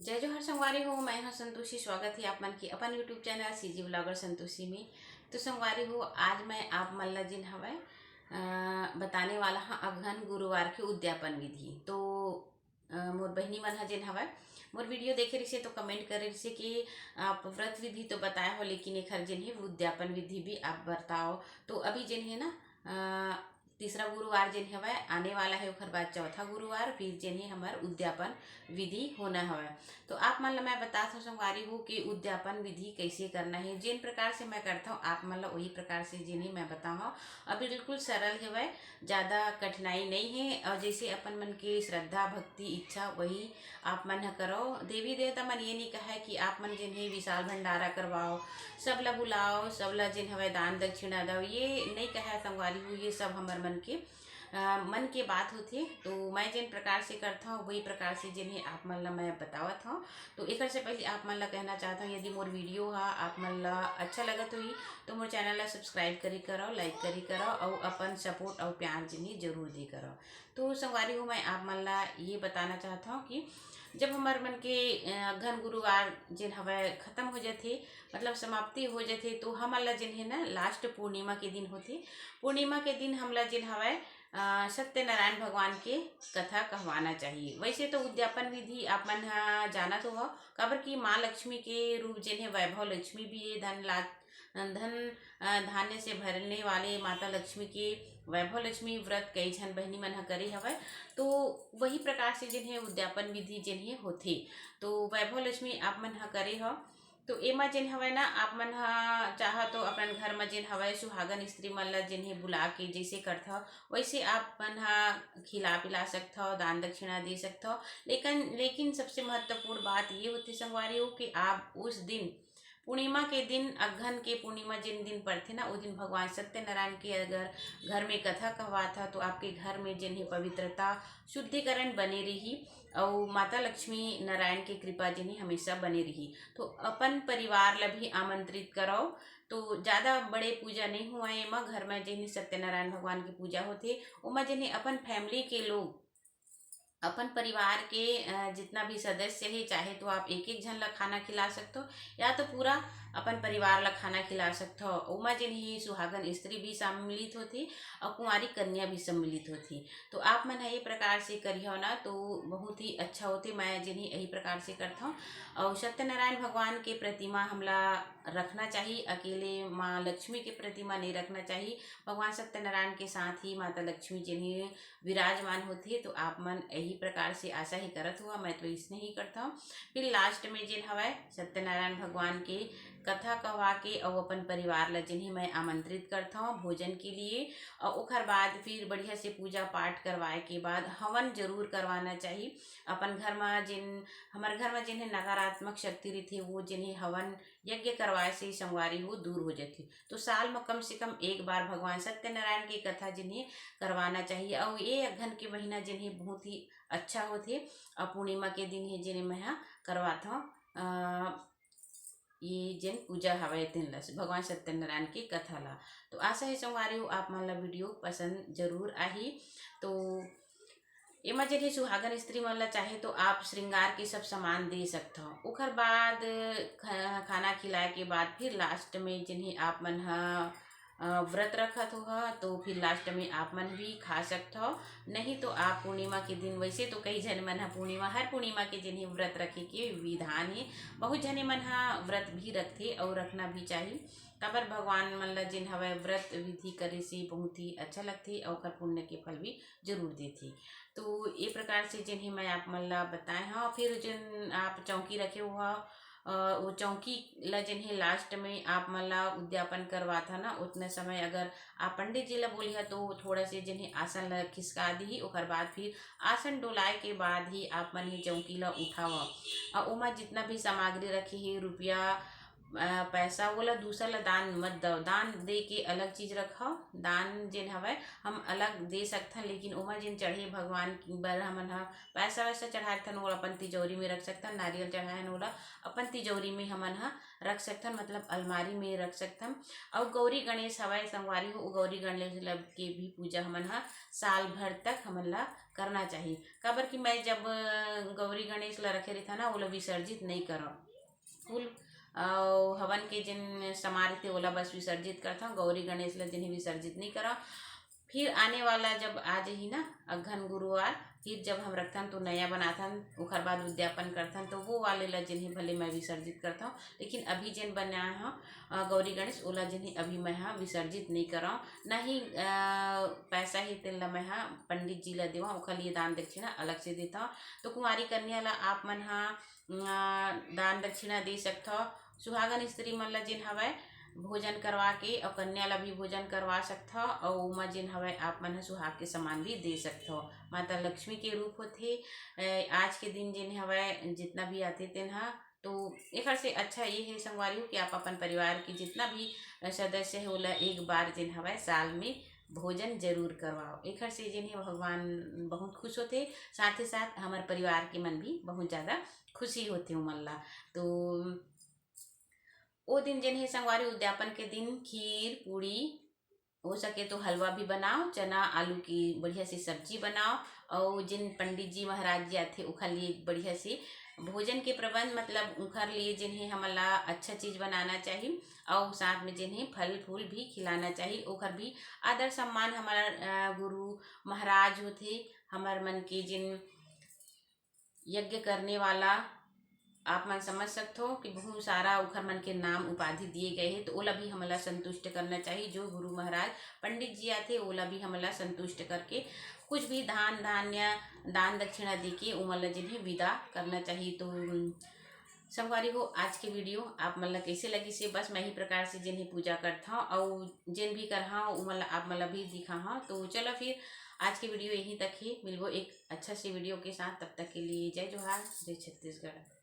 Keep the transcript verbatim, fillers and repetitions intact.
जय जोहार संगवारी हो, मैं हूं संतोषी। स्वागत है आप मन के अपन YouTube channel CG blogger Santoshi में। तो संगवारी हो, आज मैं आप मन ला जेन हवय, अ, बताने वाला हूं अगहन गुरुवार के उद्यापन विधि। तो, अ, मोर बहिनी मन ह जेन हवय, मोर वीडियो देखे रिसे तो कमेंट करे रिसे कि आप व्रत विधि तो बताए हो, लेकिन एखर जेन हे उद्यापन विधि भी आप बताओ। तो अभी जेन हे ना, अ, तीसरा गुरुवार जेन हवय आने वाला है, ओखर बाद चौथा गुरुवार, फिर जेन हे हमर उद्यापन विधि होना हवय। तो आप मन ला मैं बतात हूं संगवारी हो कि उद्यापन विधि कैसे करना है। जेन प्रकार से मैं करता हूं, आप मन ला वही प्रकार से जेन हे मैं बताऊं। अब बिल्कुल सरल हवय, ज्यादा कठिनाई नहीं है। और जैसे अपन मन के श्रद्धा, भक्ति, इच्छा, वही आप मन ह करो। देवी देवता मन ये नहीं कहे कि आप मन जेन हे विशाल भंडारा करवाओ, सब ला बुलाओ, सब ला जेन हवय दान दक्षिणा दो, ये नहीं कहे संगवारी हो। ये सब हमर मन के, अ, मन के बात होथे। तो मैं जेन प्रकार से करता हूँ, वही प्रकार से जेन हे आप मन ला मैं बतावत हूँ। तो एकर से पहले आप मन ला कहना चाहता हूँ, यदि मोर वीडियो हा आप मन ला अच्छा लगत होही, तो मोर चैनल ला सब्सक्राइब करी करो, लाइक करी करो, और अपन सपोर्ट और प्यार जेन हे जरूर दी करो। तो संगवारी हो, मैं आप मन ला ये बताना चाहत हूँ कि जब हमर मन के, अ, अगहन गुरुवार जेन हवय खत्म हो जाथे, मतलब समाप्ति हो जाथे, तो हमन ला जेन हे ना लास्ट पूर्णिमा के दिन होथे। पूर्णिमा के दिन हमला जेन हवय, अ, सत्यनारायण भगवान के कथा कहवाना चाहिए। वैसे तो उद्यापन विधि आप मन ह जानत हो, काबर कि माँ लक्ष्मी के रूप जेन हे वैभव लक्ष्मी भी हे, धन ला-, धन, अ, धान्य से भरने वाले माता लक्ष्मी के वैभव लक्ष्मी व्रत कई झन बहिनी मन ह करे हवय। तो वही प्रकार से जेन हे उद्यापन विधि जेन हे होथे। तो वैभव लक्ष्मी आप मन ह करे हो, तो एमा जेन हवय ना, आप मन ह चाह तो अपन घर म जेन हवय सुहागन स्त्री मन ल जेन हे बुला के जैसे करथव, वैसे आप मन ह खिला पिला सकथव, दान दक्षिणा दे सकथव। लेकिन, लेकिन सबसे महत्वपूर्ण बात ये होथे संगवारी हो कि आप उस दिन पूर्णिमा के दिन, अगहन के पूर्णिमा जिन दिन पड़थे ना, ओ दिन भगवान सत्यनारायण के अगर घर में कथा कहवात ह, तो आपके घर में जेन हे पवित्रता, शुद्धिकरण बने रही, अउ माता लक्ष्मी नारायण के कृपा जेन हे हमेशा बने रही। तो अपन परिवार ला भी आमंत्रित करव। तो ज्यादा बड़े पूजा नहीं हुआ एमा, घर में जेन हे सत्यनारायण भगवान की पूजा होथे, ओमा जेन हे अपन फैमिली के लोग, अपन परिवार के, अ, जितना भी सदस्य हे, चाहे तो आप एक-एक झन ला खाना खिला सकथो, या तो पूरा अपन परिवार ला खाना खिला सकथो। ओमा जेन हे सुहागन स्त्री भी सम्मिलित होथे अउ कुंवारी कन्या भी सम्मिलित होथे। तो आप मन ह ये प्रकार से करिहव ना, तो बहुत ही अच्छा होथे। मैं जेन हे यही प्रकार से करथव। अउ सत्यनारायण भगवान के प्रतिमा हमला रखना चाही, अकेले माँ लक्ष्मी के प्रतिमा नहीं रखना चाही। भगवान सत्यनारायण के साथ ही माता लक्ष्मी जेन हे विराजमान होथे। तो आप मन यही प्रकार से आशा ही करत हुआ, मैं तो इसने ही करता हूँ। फिर लास्ट में जेन हवय सत्यनारायण भगवान के कथा कहवा के अउ अपन परिवार ला जेन हे मैं आमंत्रित करता हूँ भोजन के लिए। और ओखर बाद फिर बढ़िया से पूजा पाठ करवाए के बाद हवन जरूर करवाना चाहिए। अपन घर में जिन, हमारे घर में जेन हे नकारात्मक शक्ति रहिथे, वो जेन हे हवन यज्ञ करवाए से संगवारी हो दूर हो जाथे। तो साल में कम से कम एक बार भगवान सत्यनारायण की कथा जेन हे करवाना चाहिए। और ये अगहन के महीना जेन हे बहुत ही अच्छा होथे। और पूर्णिमा के दिन हे जेन हे मैं हा करवात हूँ, अ, ये जेन पूजा हवय तेन ला, भगवान सत्यनारायण के कथा ला। तो आशा है संगवारी हो आप मन ला वीडियो पसंद जरूर आही। तो एमा जेन हे सुहागन स्त्री मन ला चाहे तो आप श्रृंगार के सब सामान दे सकथव। ओखर बाद ख-, खाना खिलाए के बाद फिर लास्ट में जेन हे आप मन ह, अ, व्रत रखत हो ह, तो फिर लास्ट में आप मन भी खा सकथव। नहीं तो आप पूर्णिमा के दिन, वैसे तो कई झन मन ह पूर्णिमा, हर पूर्णिमा के जेन हे व्रत रखे के विधान हे, बहुत झने मन ह व्रत भी रखथे अउ रखना भी चाही। काबर भगवान मन ला जेन हवय व्रत विधि करे से बहुत ही अच्छा लगथे अउ ओकर पुण्य के फल भी जरूर देथे। तो ये प्रकार से जेन हे मैं आप मन ला बताए हव। फिर जेन आप चौकी रखे हो, अ, वो चौकी ला जेन हे लास्ट में आप मन ला उद्यापन करवात ह ना, उतना समय अगर आप पंडित जी ला बोलिहा तो वो थोड़ा से जेन हे आसन ला खिसका दिही। ओकर बाद फिर आसन डोलाए के बाद ही आप मन हे चौकी ला उठावा। अउ ओमा जितना भी सामग्री रखे हे, रुपया, अ, पैसा, ओला दूसर ला दान मत दव। दान दे के अलग चीज रखव। दान जेन हवय, हम अलग दे सकथन, लेकिन ओमा जेन चढ़े भगवान बर हमन ह पैसा वैसा चढ़ाए रथन, ओला अपन तिजोरी में रख सकथन। नारियल चढ़ाए हन, ओला अपन तिजोरी में हमन ह रख सकथन, मतलब अलमारी में रख सकथन। अउ गौरी गणेश हवय संगवारी हो, गौरी गणेश ला के भी पूजा हमन ह साल भर तक हमन ला करना चाही। काबर कि मैं जब, अ, गौरी गणेश ला रखे रहिथन ना, ओला विसर्जित नइ करव। फूल अउ हवन के जेन सामान रहिथे, ओला बस विसर्जित करथन। गौरी गणेश ला जेन हे विसर्जित नइ करव। फिर आने वाला जब आ जही ना अगहन गुरुवार, फिर जब हम रखथन तो नया बनाथन, ओखर बाद उद्यापन करथन, तो वो वाले ला जेन हे भले मैं विसर्जित करथव, लेकिन अभी जेन बनाए हव, अ, गौरी गणेश, ओला जेन हे अभी मैं ह विसर्जित नइ करव। ना ही, अ, पैसा हे तेन ला मैं ह पंडित जी ला देवव, ओखर लिए दान दक्षिणा अलग से देथव। तो कुंवारी कन्या ला आप मन ह, अ, दान दक्षिणा दे सकथव। सुहागन स्त्री मन ला जेन हवय भोजन करवा के अउ कन्या ला भी भोजन करवा सकथव, अउ ओमा जेन हवय आप मन ह सुहाग के सामान भी दे सकथव। माता लक्ष्मी के रूप होथे। अ, आज के दिन जेन हवय जितना भी आथे तेन ह, तो एखर से अच्छा ये हे संगवारी हो कि आप अपन परिवार के जितना भी, अ, सदस्य हे, ओला एक बार जेन हवय साल में भोजन जरूर करवाओ। एखर से जेन हे भगवान बहुत खुश होथे, साथ ही साथ हमर परिवार के मन भी बहुत ज़्यादा खुशी होथे उमन ला। तो ओ दिन जेन हे संगवारी, उद्यापन के दिन खीर, पूड़ी, हो सके तो हलवा भी बनाओ, चना आलू की बढ़िया सी सब्जी बनाओ, अउ जिन पंडित जी महाराज जी आथे ओखर लिए बढ़िया से भोजन के प्रबंध, मतलब ओखर लिए जेन हे हमन ला अच्छा चीज बनाना चाही, अउ साथ में जेन हे फल फूल भी खिलाना चाही। ओखर भी आदर सम्मान हमर, अ, गुरु महाराज होथे, हमर मन के जिन यज्ञ करने वाला, आप मन समझ सकथो कि बहुत सारा उखर मन के नाम उपाधि दिए गए हे, तो ओला भी हमन ला संतुष्ट करना चाहिए। जो गुरु महाराज पंडित जी आथे, ओला भी हमन ला संतुष्ट करके कुछ भी धान धान्य दान दक्षिणा देके उमन ला जेन हे विदा करना चाहिए। तो, उम, संगवारी हो, आज के वीडियो आप मन ला कैसे लगिस हे, बस मैं ही प्रकार से जेन हे पूजा करथव अउ जेन भी करहव उमन ला आप मन ला भी दिखाहव। तो चलो फिर आज के वीडियो यहीं तक ही, मिलबो एक अच्छा से वीडियो के साथ। तब तक के लिए जय जोहार, जय छत्तीसगढ़।